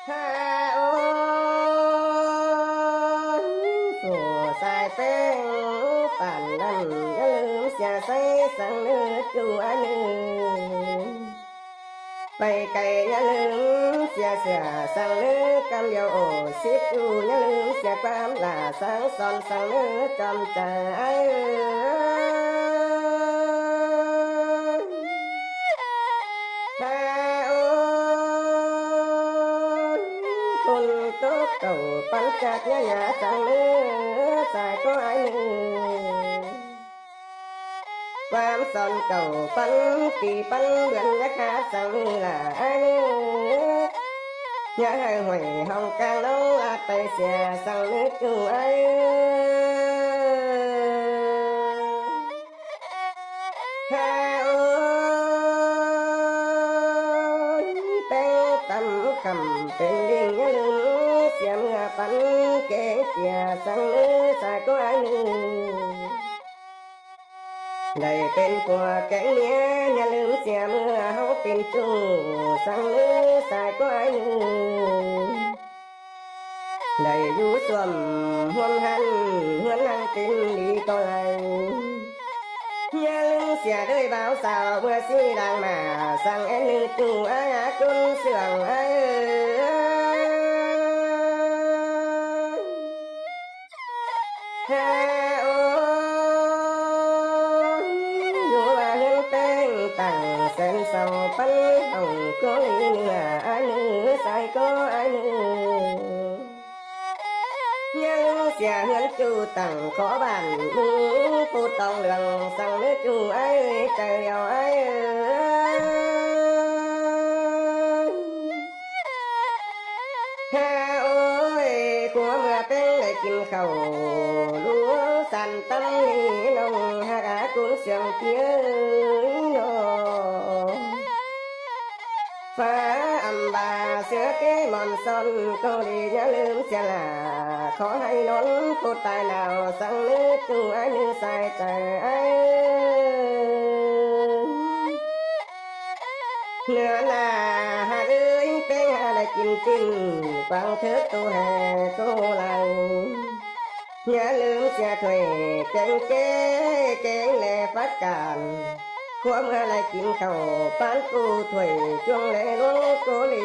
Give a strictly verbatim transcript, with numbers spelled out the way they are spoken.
Ha ôi, phủ sai péng bản lăng, ꞌnhá ꞌlứm sia ꞌsáy săng ꞌnớ ꞌchu ái ꞌnớ. Pay cay ꞌnhá ꞌlứm sia sửa săng ꞌnớ ꞌcắm điêu ổ síp ꞌchu, ꞌnhá ꞌlứm sia ꞌquám lả sáng son săng ꞌnớ chom chaư ái ơi. Ha ôi, ꞌcốn tốc cảu pắn chát ꞌnhá ꞌnhá săng ꞌnớ sai ꞌcọ ái ꞌnớ. ꞌQuám son cảu pắn pi pắn bươn ꞌnhá khát săng ꞌnớ lả ái ꞌnớ. ꞌNhá hảư huổi hong cang ꞌnóng ꞌlạ pay sia săng ꞌnớ ꞌchu ái. Ha ôi, péng tăm khẳm pên ꞌlịnh ꞌnhá ꞌlứm sia ꞌmứa pắn kéng sia săng ꞌnớ sai ꞌcọ ái ꞌnớ. Đảy pên phua kéng ꞌmía ꞌnhá ꞌlứm sia ꞌmứa ꞌháu pên ꞌchu săng ꞌnớ sai ꞌcọ ái ꞌnớ. Đảy dú ꞌsuôm ꞌhuôm ꞌhặn ꞌhướn ꞌhăng pên đi ꞌcọ lai. ꞌNhá ꞌlứm sia đới báo sao ꞌmứa ꞌsí đang mả săng ꞌnớ ꞌchu ái ꞌcốn sương ái ơi. Ha ôi, dú ꞌva ꞌhướn péng tẳng sên sau pắn hỏng ꞌcọ ꞌlị ꞌnớ ái ꞌnớ sai ꞌcọ ái ꞌnớ. ꞌNhá ꞌlứm sia ꞌhướn ꞌchu tẳng khó bản ꞌmứ pú tong lương săng ꞌnớ ꞌchu ái ơi, chaư điêu ái ơi. Ha ôi, khua ꞌmứa péng đảy kin khảu, lú san tăm ꞌnị ꞌnọng hák ꞌcốn sương ꞌpi ới ꞌnọ. Phá ꞌmá ꞌva ꞌsứa ké mon son ꞌcọ đi ꞌnhá ꞌlứm sia lả, khó hảư ꞌnón khô tai nao săng ꞌnớ ꞌchu ái ꞌnớ sai chaư ái. ꞌNứa ꞌna hák ới, péng hák đảy kin kin, quảng thớt tô hè tô lai. ꞌNhá ꞌlứm sia thuổi kéng ké, kéng ꞌlẹ phát cản. Khua ꞌmứa đảy kin khảu pán ꞌcu thuổi, chuông ꞌlẹ ꞌlống ꞌcọ ꞌlị